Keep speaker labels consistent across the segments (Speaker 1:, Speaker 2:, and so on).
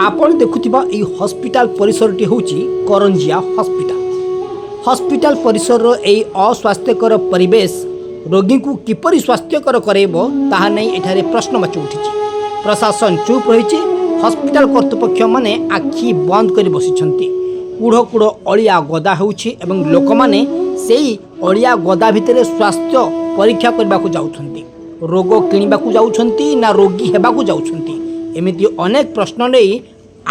Speaker 1: ଆପଣ ଦେଖୁଥିବା ଏହି ହସ୍ପିଟାଲ ପରିସରଟି ହେଉଛି କରଞ୍ଜିଆ ହସ୍ପିଟାଲ। ହସ୍ପିଟାଲ ପରିସରର ଏହି ଅସ୍ୱାସ୍ଥ୍ୟକର ପରିବେଶ ରୋଗୀଙ୍କୁ କିପରି ସ୍ୱାସ୍ଥ୍ୟକର କରାଇବ, ତାହା ନେଇ ଏଠାରେ ପ୍ରଶ୍ନବାଚୀ ଉଠିଛି। ପ୍ରଶାସନ ଚୁପ୍ ରହିଛି। ହସ୍ପିଟାଲ କର୍ତ୍ତୃପକ୍ଷମାନେ ଆଖି ବନ୍ଦ କରି ବସିଛନ୍ତି। କୁଢ଼ କୁଢ଼ ଅଳିଆ ଗଦା ହେଉଛି ଏବଂ ଲୋକମାନେ ସେଇ ଅଳିଆ ଗଦା ଭିତରେ ସ୍ୱାସ୍ଥ୍ୟ ପରୀକ୍ଷା କରିବାକୁ ଯାଉଛନ୍ତି। ରୋଗ କିଣିବାକୁ ଯାଉଛନ୍ତି ନା ରୋଗୀ ହେବାକୁ ଯାଉଛନ୍ତି? ଏମିତି ଅନେକ ପ୍ରଶ୍ନ ନେଇ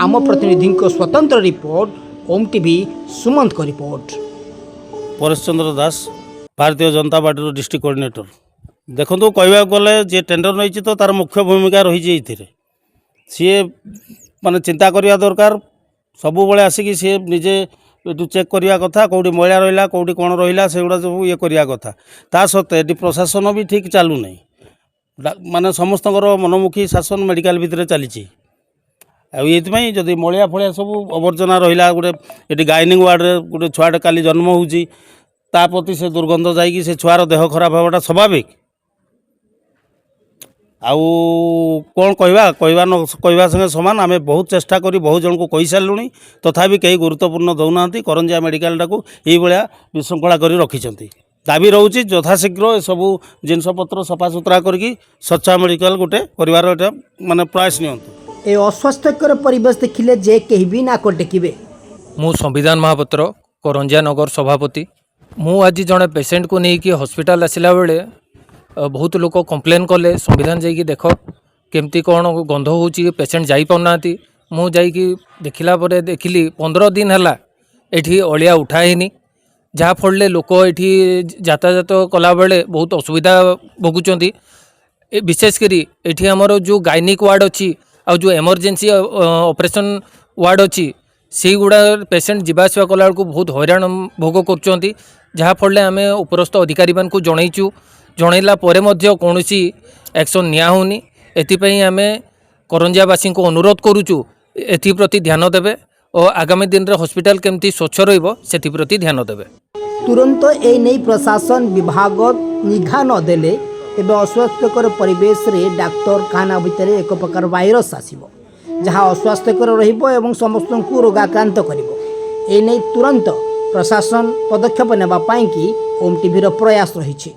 Speaker 1: ଆମ ପ୍ରତିନିଧିଙ୍କ ସ୍ୱତନ୍ତ୍ର ରିପୋର୍ଟ। ଓମ୍ ଟିଭି ସୁମନ୍ତଙ୍କ ରିପୋର୍ଟ।
Speaker 2: ପରେଶ ଚନ୍ଦ୍ର ଦାସ, ଭାରତୀୟ ଜନତା ପାର୍ଟିର ଡିଷ୍ଟ୍ରିକ୍ଟ କୋଅର୍ଡ଼ିନେଟର। ଦେଖନ୍ତୁ, କହିବାକୁ ଗଲେ ଯିଏ ଟେଣ୍ଡର ନେଇଛି ତ ତାର ମୁଖ୍ୟ ଭୂମିକା ରହିଛି ଏଇଥିରେ। ସିଏ ମାନେ ଚିନ୍ତା କରିବା ଦରକାର। ସବୁବେଳେ ଆସିକି ସିଏ ନିଜେ ଏଠୁ ଚେକ୍ କରିବା କଥା, କେଉଁଠି ମଇଳା ରହିଲା, କେଉଁଠି କ'ଣ ରହିଲା, ସେଗୁଡ଼ା ସବୁ ଇଏ କରିବା କଥା। ତା ସତ୍ତ୍ୱେ ଏଠି ପ୍ରଶାସନ ବି ଠିକ୍ ଚାଲୁନାହିଁ। ମାନେ ସମସ୍ତଙ୍କର ମନମୁଖୀ ଶାସନ ମେଡ଼ିକାଲ ଭିତରେ ଚାଲିଛି। ଆଉ ଏଇଥିପାଇଁ ଯଦି ମଳିଆ ଫଳିଆ ସବୁ ଆବର୍ଜନା ରହିଲା, ଗୋଟେ ଏଠି ଗାଇନିଂ ୱାର୍ଡ଼ରେ ଗୋଟେ ଛୁଆଟେ କାଲି ଜନ୍ମ ହେଉଛି, ତା ପ୍ରତି ସେ ଦୁର୍ଗନ୍ଧ ଯାଇକି ସେ ଛୁଆର ଦେହ ଖରାପ ହେବାଟା ସ୍ୱାଭାବିକ। ଆଉ କ'ଣ କହିବା? କହିବା ନ କହିବା ସଙ୍ଗେ ସମାନ। ଆମେ ବହୁତ ଚେଷ୍ଟା କରି ବହୁତ ଜଣଙ୍କୁ କହିସାରିଲୁଣି, ତଥାପି କେହି ଗୁରୁତ୍ୱପୂର୍ଣ୍ଣ ଦେଉନାହାନ୍ତି। କରଞ୍ଜିଆ ମେଡ଼ିକାଲଟାକୁ ଏଇଭଳିଆ ବିଶୃଙ୍ଖଳା କରି ରଖିଛନ୍ତି। ଦାବି ରହୁଛି, ଯଥାଶୀଘ୍ର ଏସବୁ ଜିନିଷପତ୍ର ସଫାସୁତୁରା କରିକି ସ୍ୱଚ୍ଛ ମେଡ଼ିକାଲ ଗୋଟେ କରିବାର ଏଇଟା ମାନେ ପ୍ରୟାସ ନିଅନ୍ତୁ।
Speaker 1: ଏ ଅସ୍ୱାସ୍ଥ୍ୟକର ପରିବେଶ ଦେଖିଲେ ଯେ କେହି ବି ନାକ ଟେକିବେ।
Speaker 3: ମୁଁ ସମ୍ବିଧାନ ମହାପାତ୍ର, କରଞ୍ଜିଆ ନଗର ସଭାପତି। ମୁଁ ଆଜି ଜଣେ ପେସେଣ୍ଟକୁ ନେଇକି ହସ୍ପିଟାଲ ଆସିଲା ବେଳେ ବହୁତ ଲୋକ କମ୍ପ୍ଲେନ୍ କଲେ, "ସମ୍ବିଧାନ, ଯାଇକି ଦେଖ କେମିତି କ'ଣ ଗନ୍ଧ ହେଉଛି, ପେସେଣ୍ଟ ଯାଇପାରୁନାହାନ୍ତି।" ମୁଁ ଯାଇକି ଦେଖିଲା ପରେ ଦେଖିଲି, 15 ଦିନ ହେଲା ଏଠି ଅଳିଆ ଉଠା ହେଇନି, ଯାହାଫଳରେ ଲୋକ ଏଠି ଯାତାୟାତ କଲାବେଳେ ବହୁତ ଅସୁବିଧା ଭୋଗୁଛନ୍ତି। ବିଶେଷ କରି ଏଠି ଆମର ଯେଉଁ ଗାଇନିକ୍ ୱାର୍ଡ଼ ଅଛି ଆଉ ଯେଉଁ ଏମର୍ଜେନ୍ସି ଅପରେସନ୍ ୱାର୍ଡ଼ ଅଛି, ସେଇଗୁଡ଼ା ପେସେଣ୍ଟ ଯିବା ଆସିବା କଲାବେଳକୁ ବହୁତ ହଇରାଣ ଭୋଗ କରୁଛନ୍ତି। ଯାହାଫଳରେ ଆମେ ଉପରସ୍ଥ ଅଧିକାରୀମାନଙ୍କୁ ଜଣେଇଛୁ। ଜଣେଇଲା ପରେ ମଧ୍ୟ କୌଣସି ଆକ୍ସନ୍ ନିଆ ହେଉନି। ଏଥିପାଇଁ ଆମେ କରଞ୍ଜିଆବାସୀଙ୍କୁ ଅନୁରୋଧ କରୁଛୁ, ଏଥିପ୍ରତି ଧ୍ୟାନ ଦେବେ ଓ ଆଗାମୀ ଦିନରେ ହସ୍ପିଟାଲ କେମିତି ସ୍ୱଚ୍ଛ ରହିବ, ସେଥିପ୍ରତି ଧ୍ୟାନ ଦେବେ।
Speaker 1: ତୁରନ୍ତ ଏ ନେଇ ପ୍ରଶାସନ ବିଭାଗ ନିଘା ନ ଦେଲେ ତେବେ ଅସ୍ୱାସ୍ଥ୍ୟକର ପରିବେଶରେ ଡାକ୍ତରଖାନା ଭିତରେ ଏକ ପ୍ରକାର ଭାଇରସ୍ ଆସିବ, ଯାହା ଅସ୍ୱାସ୍ଥ୍ୟକର ରହିବ ଏବଂ ସମସ୍ତଙ୍କୁ ରୋଗାକ୍ରାନ୍ତ କରିବ। ଏ ନେଇ ତୁରନ୍ତ ପ୍ରଶାସନ ପଦକ୍ଷେପ ନେବା ପାଇଁକି ଓମ୍ ଟିଭିର ପ୍ରୟାସ ରହିଛି।